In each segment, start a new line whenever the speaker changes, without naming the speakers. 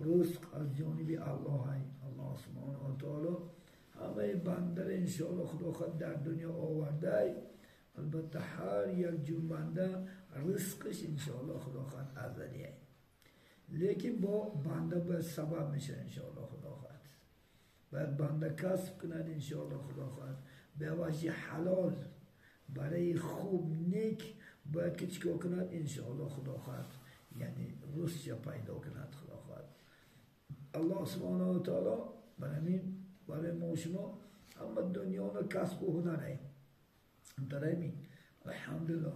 رزق از جانب الله های الله سبحانه و تعالی همه بنده انشاءالله خدا خود در دنیا آورده. البته هر یک جون بنده رزقش انشاءالله خدا خود ازلیه، لیکن با بنده باید سبب میشه انشاءالله خدا خود. باید بنده کسب کند انشاءالله خدا خود به وجه حلال برای خوب نیک باید که چیکار کند انشاءالله خدا خود، یعنی رزق پیدا کند خدا خود. الله سبحانه و تعالی برای برای ما شما اما دنیا را کسب و هنره درمی الحمدلله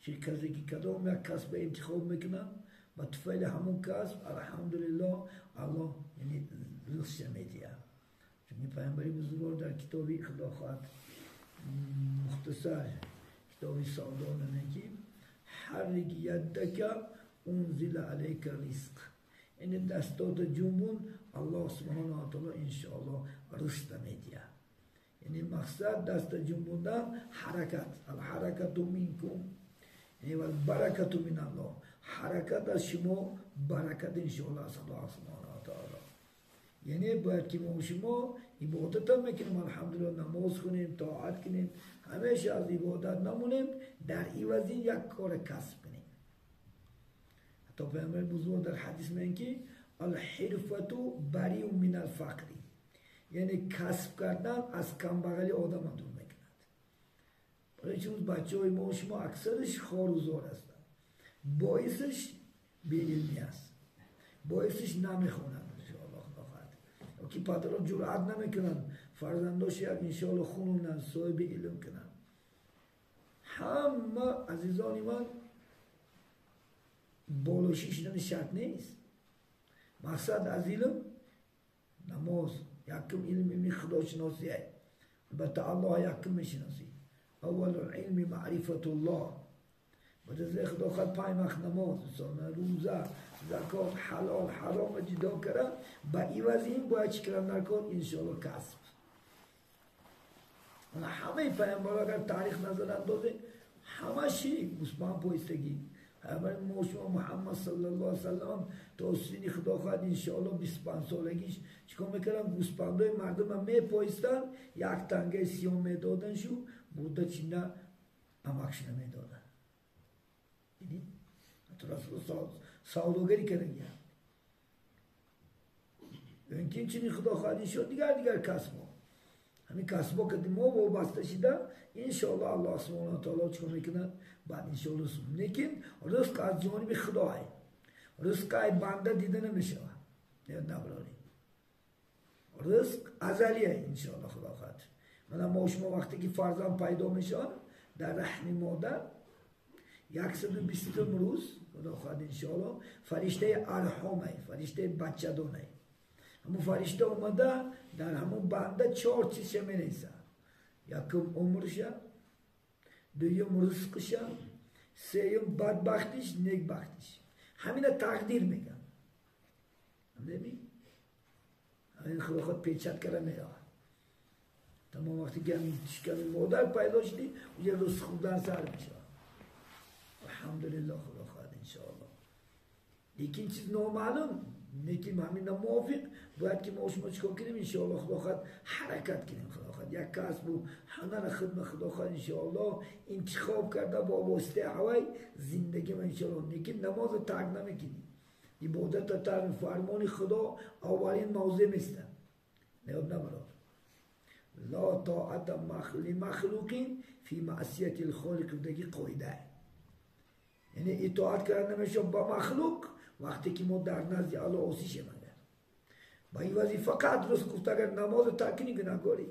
چه کسی که کدام یک کسب انتخاب میکنه با طفیل همون کسب الحمدلله الله یعنی رزق میده. چون پیامبری بزرگوار در کتابی خدا خواهد مختصر کتابی سعدان میگه حرک یدک انزل علیک رزق، یعنی دستات جنبون الله سبحانه و تعالی انشاءالله رزق میده. یعنی مقصد دست جنبوندن حرکت، الحرکت منکم یعنی والبرکت من الله، حرکت از شما برکت انشاءالله از خدا سبحانه و تعالی. یعنی باید که ما شما عبادت هم میکنیم الحمدلله، نماز کنیم، طاعت کنیم، همیشه از عبادت نمونیم، در عوض یک کار کسب کنیم. حتی پیامبر بزرگ در حدیث میگه که الحرفة بری من الفقر، یعنی کسب کردن از کمبغلی آدم دور میکند. برای چون بچه های ما و شما اکثرش خار و زار هستند، باعثش بی‌علمی است، باعثش نمیخونند انشاءالله خدا خواهد. که پدران جرأت نمیکنن فرزنداش یک انشاءالله خونونن صاحب علم کنن. همه عزیزان من بالاشی شدن شرط نیست. مقصد از علم نماز، یکم علم علم خداشناسی است. البته الله یکم میشناسی. اول العلم معرفت الله. بعد از خدا خود پنج وقت نماز، روزه، زکات، حلال، حرام جدا کردن. با عوض این باید چی کردن در کار؟ انشاءالله کسب. همه پیامبرا اگر تاریخ نظر اندازه همه چی گوسفند پایستگی. پیامبر ما محمد صلی الله علیه و سلم تا سن خدا خواهد انشاءالله 25 سالگیش چیکار میکردن؟ گوسفندای مردم میپایستن، یک تنگه سیاه میدادن شو برده چینه امکش نمیدادن. دیدی؟ رسول سوداگری کردن. اینکه چنین خدا خواهد انشاءالله دیگر کسب همین کسب که ما وابسته شده انشاءالله الله سبحانه و تعالی چیکار میکنه؟ بعد انشاءالله لیکن رزق از جانب خدای، رزق ای بنده دیده نمیشه. نه نبراری رزق ازلیه انشاءالله خدا خواهد. من ما شما وقتی که فرزند پیدا میشن در رحم مادر 120 روز خدا خواهد انشاءالله فرشته ارحامه، فرشته بچه دونه، همون فرشته اومده در همون بنده 4 چیز می‌نویسه. یکم عمرشه، دویم رزقشه، سوم بدبختیش، نیکبختیش. همینه تقدیر میگن. نمی؟ همین خدا خود پیچت کرده میاد. تمام وقتی که همین شکم مادر پیدا شدی اونجا رزق خوردن سر میشه. الحمدلله خدا خواهد انشاءالله. لیکن چیز نامعلوم، لیکن همین موافق باید که ما شما چیکار کنیم انشاءالله خدا خواهد حرکت کنیم. خدا خواهد یک کسب و هنر خدمت خدا خواهد انشاءالله انتخاب کرده با واسطه هوای زندگی من انشاءالله. لیکن نماز ترک نمیکنیم، عبادت ترک، فرمان خدا اولین موضع میسته. نیاد نبراد لا طاعت لمخلوق فی معصیت الخالق، دیگه قاعده. یعنی اطاعت کردن نمیشه با مخلوق وقتی که ما در نزد الله عاصی شیم. با این وظیفه فقط رزق گفت اگر نماز ترک کنی گناهکاری،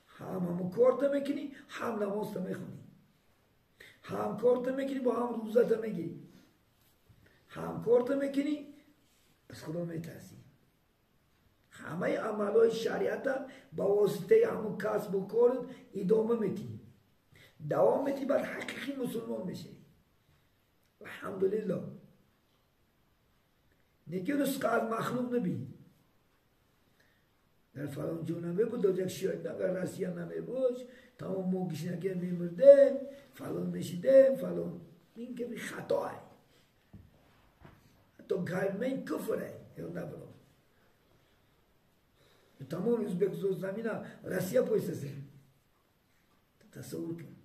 هم همون کار میکنی، هم نماز میخونی، هم کار میکنی با هم روزه میگیری، هم کار میکنی از خدا میترسی. همه عملهای شریعت با واسطه همون کسب و کارت ادامه میدی، دوام میدی، بعد حقیقی مسلمان میشی. الحمدلله. نیکی رزق از مخلوق نبی. در فلان جو نمی بود، یک شاید اگر رسیه نمی بود، تمام ما گشنگی میمردیم، فلان میشیدیم، فلان. این که خطاه. то калимаи куфре ё набро. Тамоми ӯзбекистон замина Россия пойсасе. Тасаввур кун.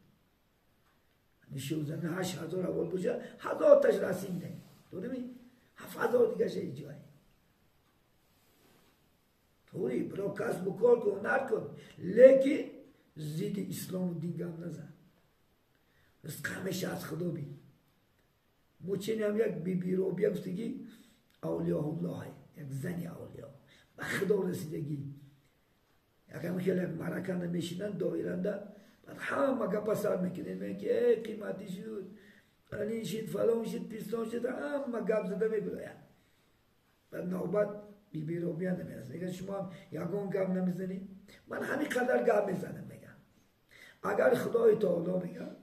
Ҳамин замин 8000 аввал боша, 1000 таш Россия. Дурми? 7000 дигаша ҷой. Тури бро касбу кор кун, ҳунар кун, лекин зидди ислому дин гап назан. Ризқ ҳамеша аз Худо бин. Мо ченам як биби Робия гуфтагӣ авлиёуллоҳ, як зани авлиё. Ба Худо расидагӣ. Якам хеле як мараканда мешинанд доиранда, баъд ҳама гапа сар мекунанд, мегӯянд ки э қиматӣ шуд, алин шид, фалон шид, пистон шид, ҳама гап зада мебироянд. Баъд навбат биби Робия намерасад. Мегӯяд шумо ҳам ягон гап намезанед? Ман ҳамин қадар гап мезанам, мегӯям. Агар Худои Таоло мегӯяд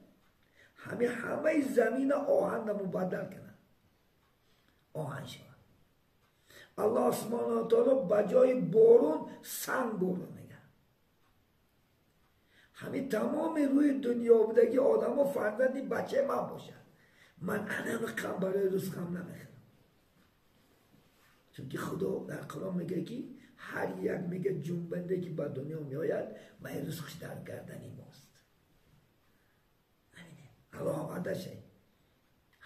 ҳамин ҳамаи замина оҳанда мубаддал кунад, оҳан шавад. Аллоҳ субҳонаҳу ва таоло ба ҷои борон санг борон мегӯяд. Ҳамин тамоми рӯи дунё будагӣ одамо фарзанди бачаи ман бошад, ман анамиқам барои ризқам намехӯрам. Чунки Худо дар Қуръон мегӯяд ки ҳар як мегӯяд ҷунбанде ки ба дунё меояд, вай ризқш дар гардани мост. Аллоҳ омадаше.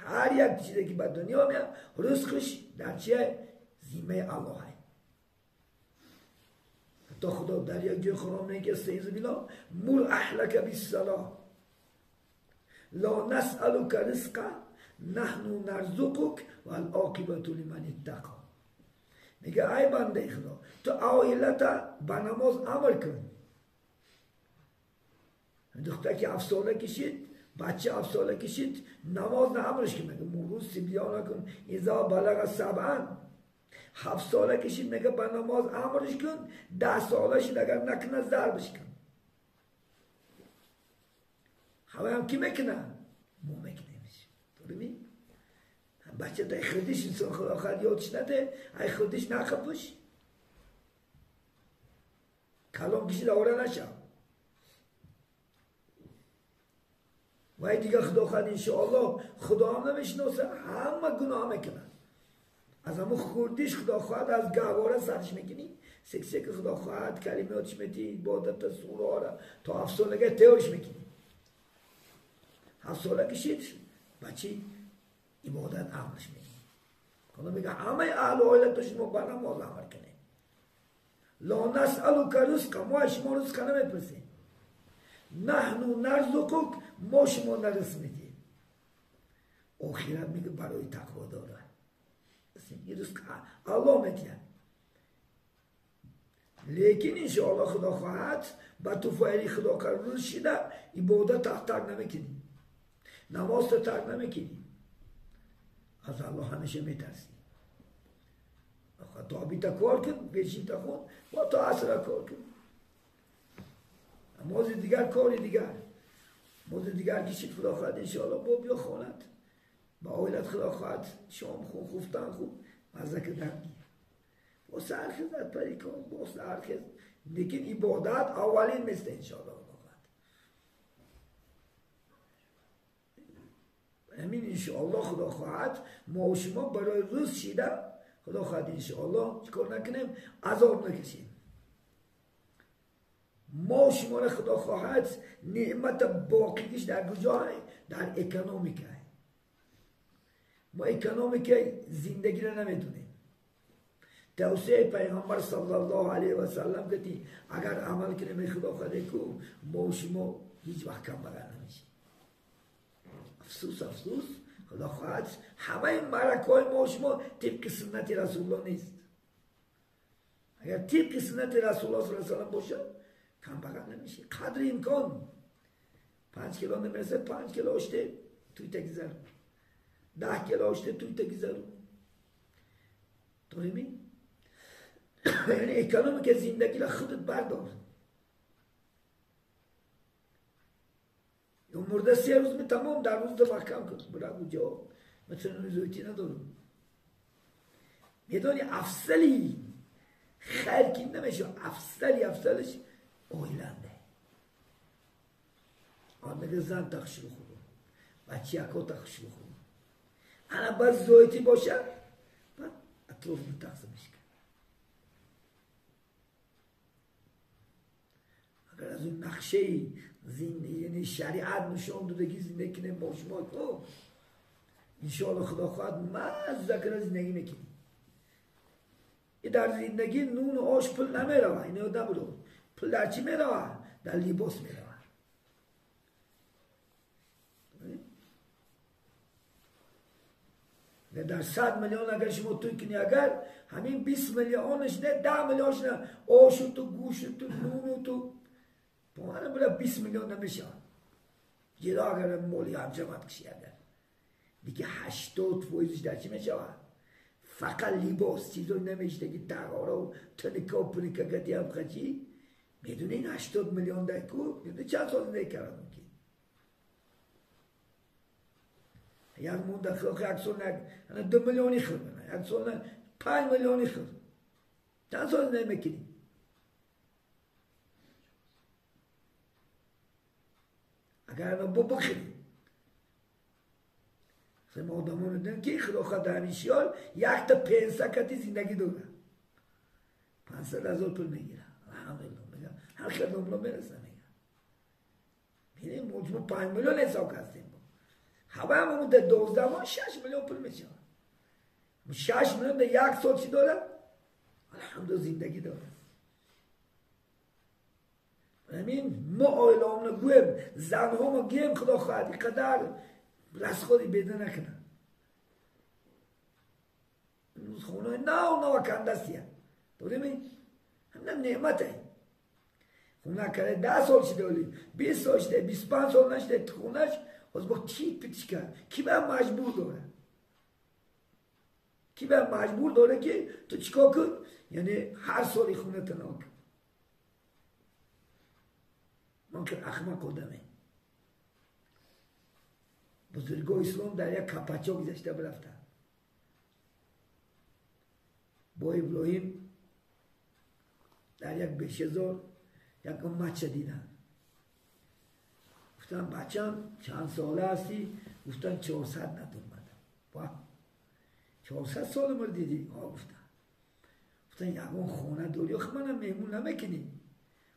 Ҳар як чизе ки ба дунё меояд, ризқш дар чие? Зиммаи Аллоҳ. Ҳатто Худо дар як ҷои Қуръон мегӯяд استعیذ بالله مر اهلک بالصلاة لا نسألک رزقا نحن نرزقک والعاقبة لمن اتقی. میگه ای بنده خدا، تو عائلت به نماز امر کن. دختر که 7 ساله کشید، بچه 7 ساله کشید، نماز نه امرش که میگه مرو سبیان کن اذا بلغ سبعا. 7 ساله کشید میگه به نماز امرش کن، 10 ساله شد اگر نکنه ضربش کن. همه هم کی میکنه؟ مو میکنیمش. درمی؟ بچه دای خودش انسان خدا خواهد یادش نده، ای خودش نخپوش کلام کشید آوره نشم. وای دیگه خدا خواهد انشاءالله خدا هم نمیشناسه، همه گناه میکنه. از همون خوردیش خدا خواهد از گهواره سرش میکنی، سک سک خدا خواهد کلماتش میتی، عبادت سوره را تا 7 سالگی تیارش میکنی. 7 ساله کشید بچه عبادت امرش میکنی. خدا میگه همه اهل عائلت شما به نماز امر کنید. لا نسألک رزقا، ما شما رزق نمیپرسیم. نحن نرزقک، ما شما نرزق میدیم. آخرت میگه برای تقوا داره. این رزق الله میده. لیکن انشاءالله خدا خواهد با توفیق خدا قرار شده عبادت ترک نمیکنی، نماز ترک نمیکنی، از الله همیشه میترسی. تا بیتا کار کن، پیشین تا خون با تا عصر کار کن، نماز دیگر کار دیگر، نماز دیگر کشید خدا خواهد انشاءالله با بیا خانت با عائلت خدا خواهد شام خون خفتن خوب مزه کردن با سرخیز از پریکان با سرخیز. لیکن عبادت اولین مثل انشاءالله خدا خواهد. همین انشاءالله خدا خواهد ما و شما برای روز شیده خدا خواهد انشاءالله چیکار نکنیم؟ عذاب نکشیم. ما و شما را خدا خواهد نعمت باقیش در کجا؟ در اکونومیکه. ما اکونومیک زندگی را نمیدونیم. توصیه پیغمبر صلی الله علیه و سلم گفتی اگر عمل کنیم خدا خواهد کو ما و شما هیچ وقت کم بغل نمیشیم. افسوس افسوس خدا خواهد همه مرکای ما و شما طبق سنت رسول الله نیست. اگر طبق سنت رسول الله صلی الله علیه و سلم باشه کم بغل نمیشه. قدر امکان 5 کیلو نمیرسه، 5 کیلو اشته توی تگذر، 10 کیلو اشته توی تگذر. تو یعنی اکونومیک زندگی را خودت بردار. یا مرده 3 روز می تمام در روز ده محکم کن برای اونجا مثلا زویتی ندارم. میدونی افضلی خیر که نمیشه، افضلی افضلش оиланде. Он мега зан тахширу хуб, бачияко тахширу хуб. Ана баз зоити боша, атроф тақсимш кард. Агар аз он нақшаи яъне шариат нишон додагӣ зиндагӣ кунем бо шумо, иншоалло худо хоҳад мазза кара зиндагӣ мекунем. Дар зиндагӣ нуну ош пул намерава, ино ёд набудо. Пул дар чӣ мерава? Дар либос мерава. Дар 100 миллион агар шумо туй кунӣ, агар ҳамин 20 миллионаш не, 10 миллионаш не, ошу ту, гӯшу ту, нуну ту, помана бира 20 миллион намешавад. Ҷиро агар моли ҳамҷамат кишӣ агар. Диге 80% дар чӣ мешавад? Фақат либос, чизои намешидаги, тағоро, туника, пуника гати ҳам қачи. Медуни ин 80 миллион дар ку? Медуни чанд сол зиндагӣ кардан мумкин? Як монда хилох як сол на 2 миллиони хӯрд, як сол на 5 миллиони хӯрд. Чанд сол зиндагӣ мекунӣ? Агар бо бихӯрӣ. Ма одамон медонем ки худо хоҳад дар ҳамин шиёл якта пенса кати зиндагӣ дорад. 500 ҳазор пул мегирад. Алҳамдулилло мегӯям, ҳар хел домло мераса мегӯям. Бинем мо 5 миллион ҳисоб кардем. Ҳаваам дар 12 моҳ 6 миллион пул мешавад. 6 миллион дар як сол чӣ дорад? Алҳамдулилло зиндагӣ дорад. Ҳамин мо оилаомона гӯем, занҳомо гӯем, худо хоҳад ин қадар расходи беда накунад. Имрӯз хонаҳои нав нава кандастия. Дорем? Ҳаминам неъмате. Хона карда 10 сол шида, оли 20 сол шида, 25 сол нашида, хонаш ҳоз бо кирпич кард. Ки ба маҷбур дорад? Ки ба маҷбур дорад ки ту чикор кун? Яъне ҳар соли хоната нав кун. Ман ки ахмақ одаме. Бузургои ислом дар як капачо гузашта бирафтанд. Бо Иброҳим дар як бешазор як умматша диданд. Гуфтанд бачам чанд сола ҳастӣ? Гуфтанд 400 надомадам. Ва 400 сол умр дидӣ? Гуфтанд. Гуфтанд ягон хона дорӣ? Охи манам меҳмон намекунӣ.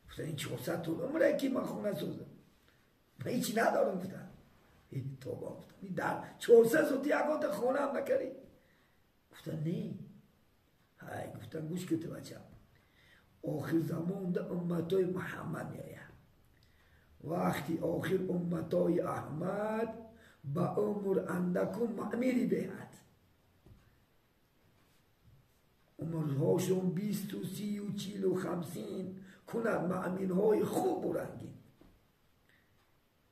Гуфтанд ин 400 сол умре ки ман хона созам. Ман ҳечи надорам гуфтанд. Тоба гуфтанд. Дар 400 сол ту ягонта хонаам накардӣ? Гуфтанд не. Ҳай гуфтанд гӯш кун ту бачам. Охир замонда умматои Муҳаммад меояд. Вақти охир умматои Аҳмад ба умр андаку маъмири беҳад. Умрҳошон 20, 30, 40, 50 кунад маъмирҳои хубу рангин.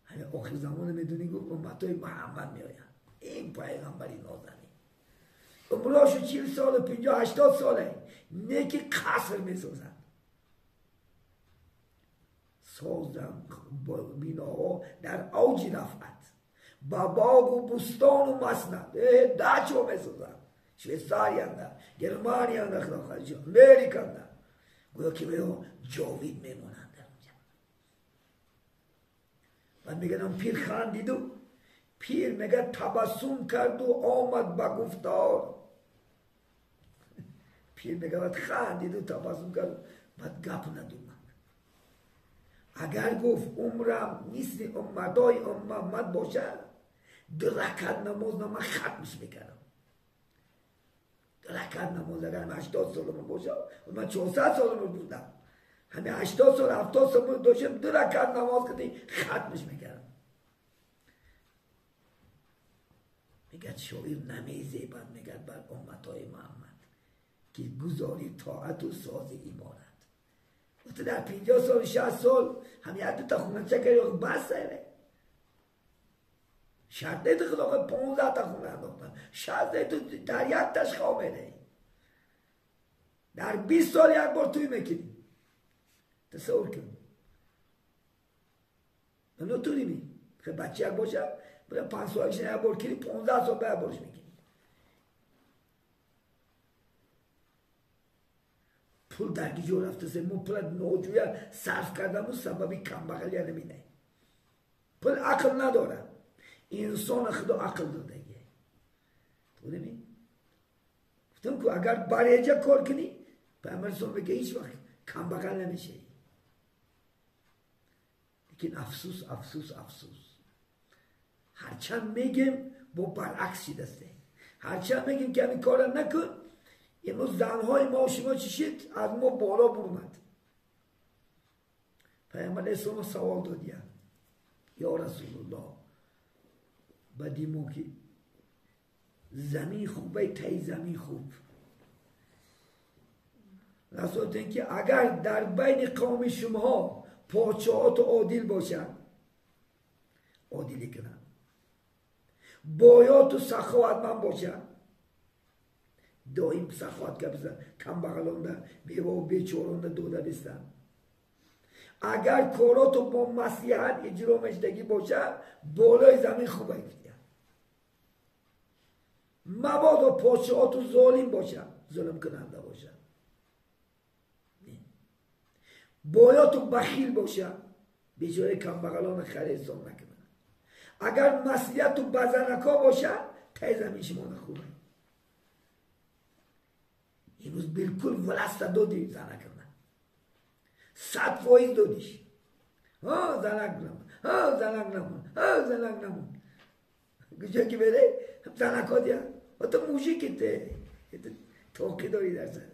Ҳамин охир замона медонӣ гуфт умматои Муҳаммад меояд. Ин пайғамбари нозанин. Умрҳошу 40 солу 50, 80 соле неки қаср месозад. Созам биноҳо дар авҷи рафъат, ба боғу бустону маснад дачо месозанд. Швейцарияда, Германияда, Американда. Гӯё ки вео ҷовид мемонанд дар онҷа. Баъд мегӯяд пир хандиду пир мегӯяд табассум карду омад ба гуфтор. Пир мегӯяд хандиду табассум карду баъд гап надумад. Агар гуфт умрам мисли умматои Муҳаммад бошад, 2 ракат намоз ман хатмш мекардам. 2 ракат намоз агар 80 солам бошад, ман 400 солам будам. Ҳамин 80 сол 70 сол доштам, 2 ракат намоз кардӣ хатмш мекардам. Мегӯяд шоир намезебад, мегӯяд бар умматои Муҳаммад ки гузори тоату сози иморат. تو در 50 سال 60 سال هم یه دو تا خونه چه کردی؟ بس سره شرط نیست خدا 15 تا خونه انداختن، شرط نیست تو در یک تاش خوابه در 20 سال یک بار توی میکنی. تصور کن نتونی بی خیلی بچه یک باشه برای 5 سالش یک بار کنی، 15 سال به یک بارش میکنی. پول در گیجو رفته، ما پول ناجویا صرف کردم و سببی کمبغلی نمینه. پول عقل نداره. انسان خدا عقل داده. تو نمی؟ گفتم که اگر برایجا کار کنی پیامبر اسلام میگه هیچ وقت کم بغل نمیشه. لیکن افسوس افسوس افسوس، هرچند میگیم با برعکس دسته، هرچند میگیم که همین کارا نکن، امروز زنهای ما و شما چی شد؟ از ما بالا برمد. پیامبر اسلام سوال دادیم یا رسول الله، بدیمو که زمین خوبه تای زمین خوب. رسول که اگر در بین قوم شما پادشاهات عادل باشند، عادلی کنند، بایات و سخاوتمند باشند، دائم سخاوت کردن، کم بغلانده بیوه و بیچارانده داده بستن، اگر کاراتو با مصلحت اجرا مشدگی باشه بالای زمین خوبه. مبادا پادشاهات ظالم باشه، ظلم کننده باشه، باید تو بخیل باشه، بیچاره کم بغلان خیر حساب نکنه، اگر مصلحت تو بزنکا باشه تای زمین شما خوبه. امروز بالکل ولست دادی زنک نه، 100% دادیش، ها زنک نمون، ها زنک نمون، ها زنک نمون، کجا که بره زنک ها دیگه تو موزیکته توقی داری در سر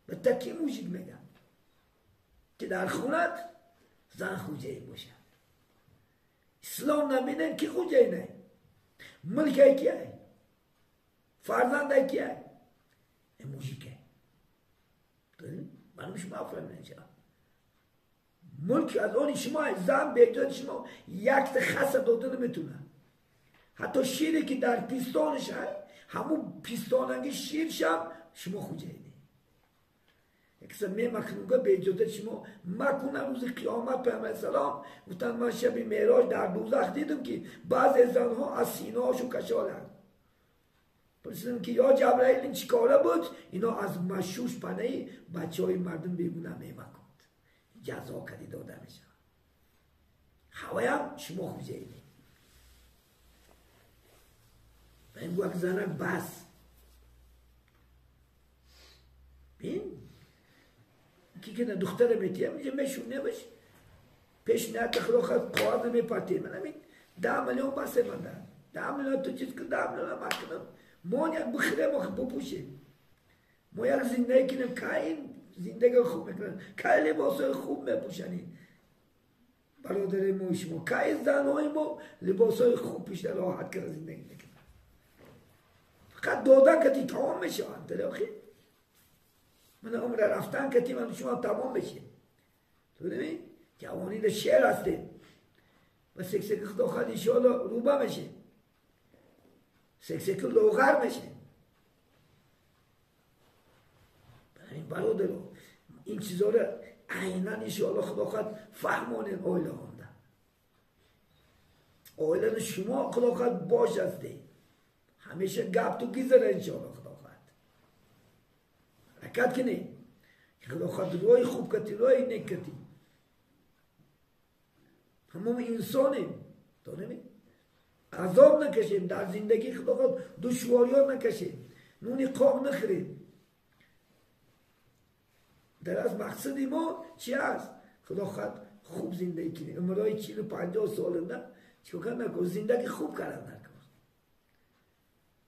به تکی موزیک میگم که در خونت زن خوجه باشه. اسلام نبینن که خوجه نه، ملک کیه، فرزند کیه، موزیکه. من شما فهمیدن چرا ملک از آن شما، زن به اجازه شما یک خس داده نمیتونه. حتی شیری که در پیستانش هست، همون پیستاننگی شیرش هم شما خوجه اینه. یک میمکنونگه به اجازه شما مکنه. روز قیامت پیامبر سلام گفتن من شب معراج در دوزخ دیدم که بعضی زنها از سینه هاشو کشالن. پرسیدم که یا جبرائیل این چیکاره بود؟ اینا از مشوش پنهی بچه های مردم بیگونه میمکند، جزا کدی داده میشه. هوایم شما خوجه اینه. و این گوه که زنک بس بین کی که دختر میتیم میگه میشونه باش پیش نیت خدا خواهد قواعد میپرتیم. من همین 10 میلیون بسه من ده 10 میلیون تو چیز کن، 10 میلیون هم کنم ما یک بخریم و بپوشیم، ما یک زندگی کنیم که این زندگی خوب میکنن، که لباس خوب میپوشنی برادر ما شما، که زنهای ما لباس های خوب پیش راحت کرده زندگی میکنن. فقط دادن که تی تمام میشه، آخه من عمر رفتن که تی من شما تمام بشه. تو نمی جوانی در شعر هستیم و سکسک خدا خواهد انشاءالله روبه میشه، سکسک لوغر میشه. برای این برادر این چیزا رو عینا انشاءالله خدا خواهد فهمانین آیله هانده، آیله شما خدا خواهد باش هستی، همیشه گپ تو گیزره انشاءالله خدا خواهد حرکت کنی خدا خواهد روی خوب کتی، روی نیک کتی. همه انسانیم، دانمی عذاب نکشیم در زندگی، خدا خواهد دشواری ها نکشیم، نونی قاق نخریم. در از مقصد ما چی هست؟ خدا خواهد خوب زندگی کنیم. عمرهای 40 و 50 سالنده چیکار نکن، زندگی خوب کردن نکن،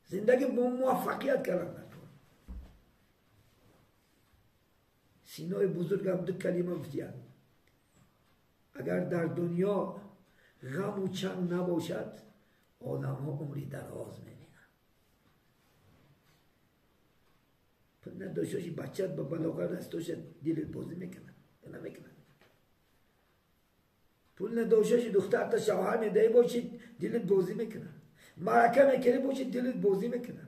زندگی با موفقیت کردن نکن. سینای بزرگ هم 2 کلمه گفتیم، اگر در دنیا غم و چنگ نباشد آدم ها عمری دراز میبینند. پول نداشته باشی بچت به بلاغت رسیده باشه دلت بازی میکنه نمیکنه. پول نداشته باشی دختر تا شوهر میدهی باشی دلت بازی میکنه، مرکه میکنی باشی دلت بازی میکنه.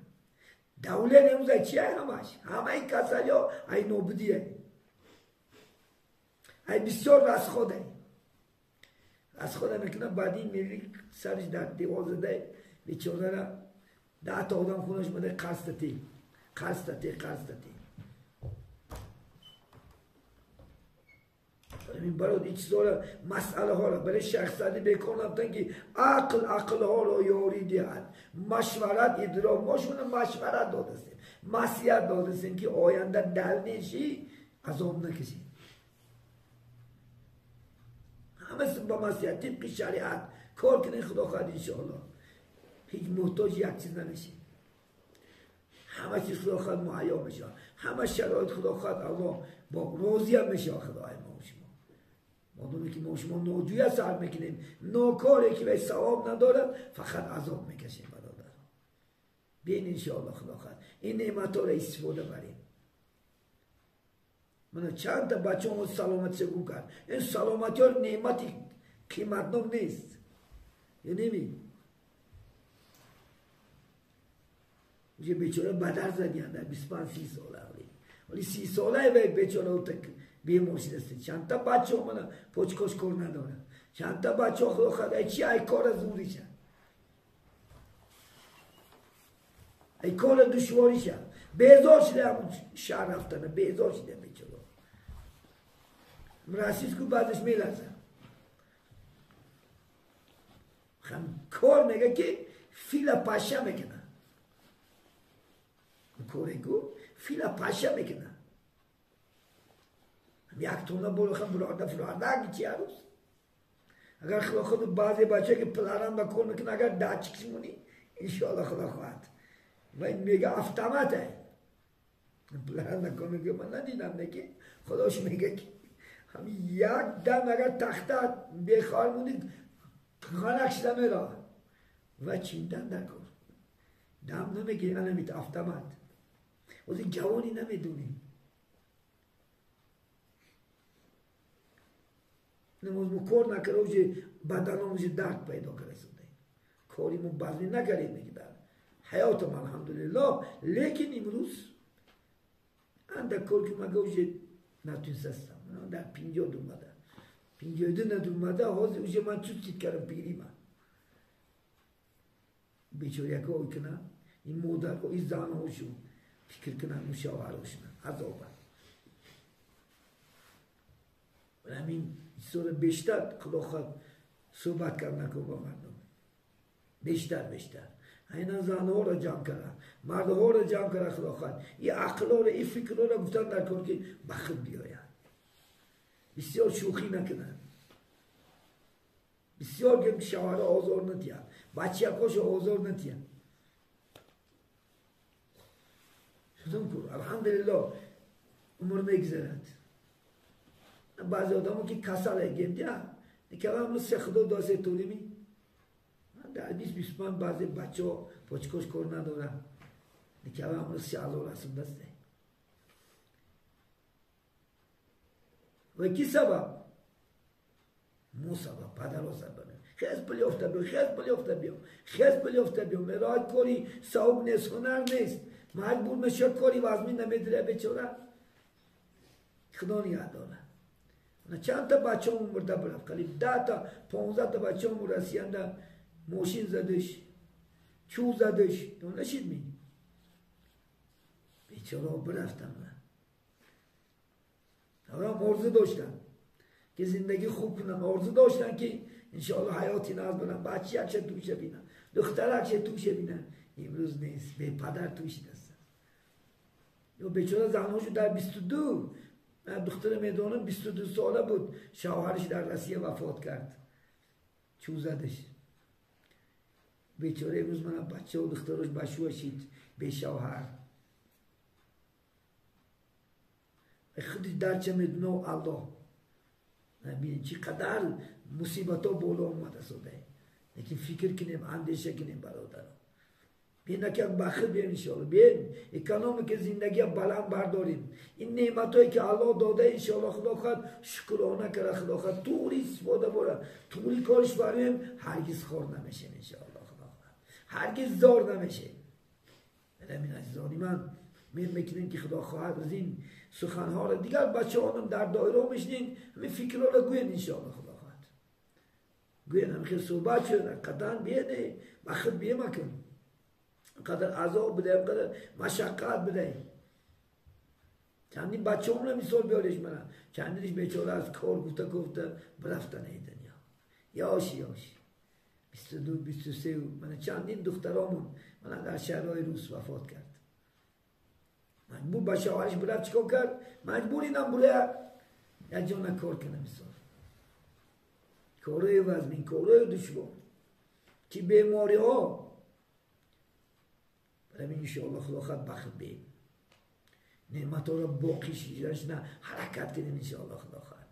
دولت امروز چیه؟ همش همه این کسلی ها ای نابودیه، ای بسیار رسخوده رسخوده میکنه. بعد این میری سرش در دیوار زده بیچاره را 10 تا آدم خونش مده قرض دادی قرض دادی قرض دادی. این برای این چیزها را مسئله ها را برای شخص بیکار نفتن که عقل عقل ها را یاری دهد، مشورت ادراک. ما شما مشورت دادستیم، Маслиҳат додасем ки оянда дальнейший азоб накашед. Ҳама ба маслиҳат тибқи шариат кор кунед, худо хоҳад иншоаллоҳ ҳеҷ муҳтоҷ як чиз намешед. Ҳама чиз худо хоҳад муҳайё мешавад, ҳама шароит худо хоҳад аллоҳ бо розиям мешавад худои мо ва шумо. Модоме ки мо шумо ноҷӯя сар мекунем, нокоре ки вай савоб надорад, фақат азоб мекашем бародарон. Бин иншоаллоҳ худо хоҳад ин неъматҳоро истифода барем. Мана чанд та бачаҳо саломатиша гум кард. Ин саломатиҳо неъмати қиматнок нест. Ё неми? Уже бечора бадар задиян дар 25-30 сола. Вале 30 солаи вай бечора бемор шидаст. Чанд та бачаҳо мана почкош кор надорад. Чанд та бачаҳо худо хоҳад ай чи ай кора зуриша, ай кора душвориша. Безор шуда ҳамун шаҳр рафтана, безор шуда бечора. Расиску баъзеш мелаза. Кор мега ки фила паша мекунад. Корегу фила паша мекунад. Як тонна боло хам бурода чи арӯз. Агар худо худ баъзе бача ки пларан ба кор мекунад, агар датчик монӣ, иншоаллоҳ худо хоҳад. Ва мега автомат ай. Пларан ба кор мекунад, ман надидам, неки худош мега ки ҳамин як дам агар тахта бехор монӣ, ғанак шуда меравад. Ва чиндан дар кор. Дам намегирӣ, анамит автомат. Ози ҷавонӣ намедонем. Намоз мо кор накарда, уже баданам уже дард пайдо карда шуда. Кори мо базмӣ накардем неки дар ҳаётам алҳамдулиллоҳ, лекин имрӯз андак кор ки мага уже натунистастам. Дар 50 думада. 52 надумада, ҳозир уже ман чуд кардам пирима. Бечоряко ой кунам, ин модарҳо, ин занҳошу фикр кунанд, мушоварошuna азоба. Ҳамин чизҳоро бештар худо хоҳад суҳбат кард накун бо мардум. Бештар бештар. Айнан занҳоро ҷамъ карда, мардҳоро ҷамъ карда худо хоҳад. Ин ақлҳоро, ин фикрҳоро гуфтан дар кор ки ба худ биёяд. Бисёр шӯхӣ накунанд. Бисёр гем шавҳарро озор надиҳанд, бачаҳошо озор надиҳанд. Шудам ку, алҳамдулиллоҳ умр мегузарад. Баъзе одамо ки касал гем дия, никава се худо досе толими. Дар 20-25 баъзе бачаҳо почкош кор надоранд. Никава амрӯз се ҳазор расондаст. Ва ки сабаб? Мо сабаб, падаро сабаб. Хез пул ёфта биё, хез пул ёфта биё, хез пул ёфта биё. Мероҳад кори савоб нест, ҳунар нест. Маҷбур мешавад кори вазмин намедира бечора. Худо нигаҳ дорад. Чанд та бачаҳо мурда бирафт, қариб 10 та 15 та бачаҳо расиянда мошин задаш, чӯ задаш, нашид ми. Бечораҳо бирафтанд. Аввал орзу доштанд ки зиндагӣ хуб кунанд, орзу доштанд ки иншоаллоҳ ҳаёти наз баранд, бачаякша туша бинанд, духтаракша туша бинанд. Имрӯз нест, бепадар тушидастанд. Ё бечора занҳошо дар 22, ман духтара медонам 22 сола буд, шавҳараш дар Россия вафот кард, чӯ задаш. Бечора имрӯз мана бачаву духтарош ба шӯа шид, бешавҳар. Худи дарча медуна Аллоҳ. Бинед чӣ қадар мусибатҳо боло омада сода. Лекин фикр кунем, андеша кунем бародарон. Бинед ки ба худ бием иншоаллоҳ. Бием экономика зиндагия баланд бардорем. Ин неъматҳое ки Аллоҳ дода иншоаллоҳ худо хоҳад шукрона карда, худо хоҳад туғри истифода барад, туғри кориш барем, ҳаргиз хор намешем иншоаллоҳ худо хоҳад. Ҳаргиз зор намешем. Ҳамин азизони ман, мер мекунем ки худо хоҳад аз ин суханҳоро дигар бачаҳонам дар доира мешинед, ҳамин фикрҳоро гӯед иншоаллоҳ худо хоҳад. Гӯед ҳамин хел суҳбат шуд, қадан биеде, ба худ биемакун. Қадар азоб бидаем, қадар машаққат бидаем. Чандин бачаҳомро мисол биёреш мана. Чандиниш бечора аз кор гуфта гуфта бирафтан эй дунё. Ёши ёши. 22, 23, мана чандин духтаромон мана дар шаҳрҳои рус вафот кард. Маҷбур ба шавҳараш бурад, чикор кард? Маҷбур инам бурая як ҷона кор кунам, мисол. Корои вазмин, корои душвор, ки бемориҳо. Барои иншоаллоҳ Худо хоҳад бахт бе неъматҳоро боқӣ шишна ҳаракат кунем, иншоаллоҳ Худо хоҳад.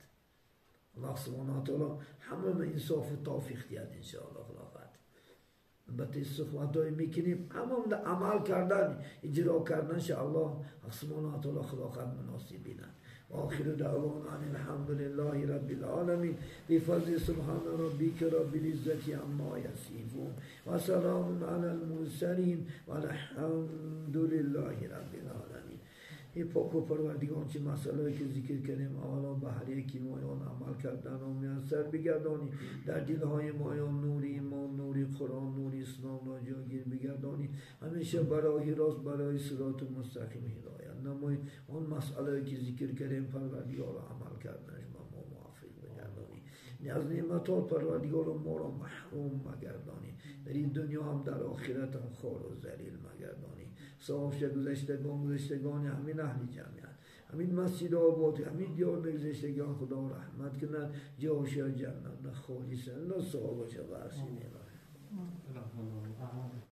Аллоҳ субҳонаҳу ва таоло ҳамаро инсофу тавфиқ диҳад, иншоаллоҳ Худо хоҳад. Албатта, суҳбатҳое мекунем, ҳамаонда амал кардан, иҷро карданша Аллоҳ субҳонаҳу ва таоло Худо хоҳад муносиб бинад. وآخر دعوانا أن الحمد لله رب العالمين. بفضل سبحان ربك رب العزة عما يصفون وسلام على المرسلين والحمد لله رب العالمين. ای پاک و پروردگار، چه مسئله که ذکر کردیم، اولا به هر یکی مایان عمل کردن و میسر بگردانی. در دلهای مایان نور ایمان، نور قرآن، نور اسلام را جاگیر بگردانی. همیشه برای راست، برای صراط مستقیم هدایت نمای. آن مسئله که ذکر کردیم، پروردگار، عمل کردنش ما موفق بگردانی. از نعمتات پروردگار ما را محروم مگردانی، در این دنیا هم در آخرت هم خوار و ذلیل مگردانی. صاحب گذشتگان همین اهل جمعیت، همین مسجد آباد، همین دیار گذشتگان خدا رحمت کنند، جاش جنت خالی الله صاحبش بخشید.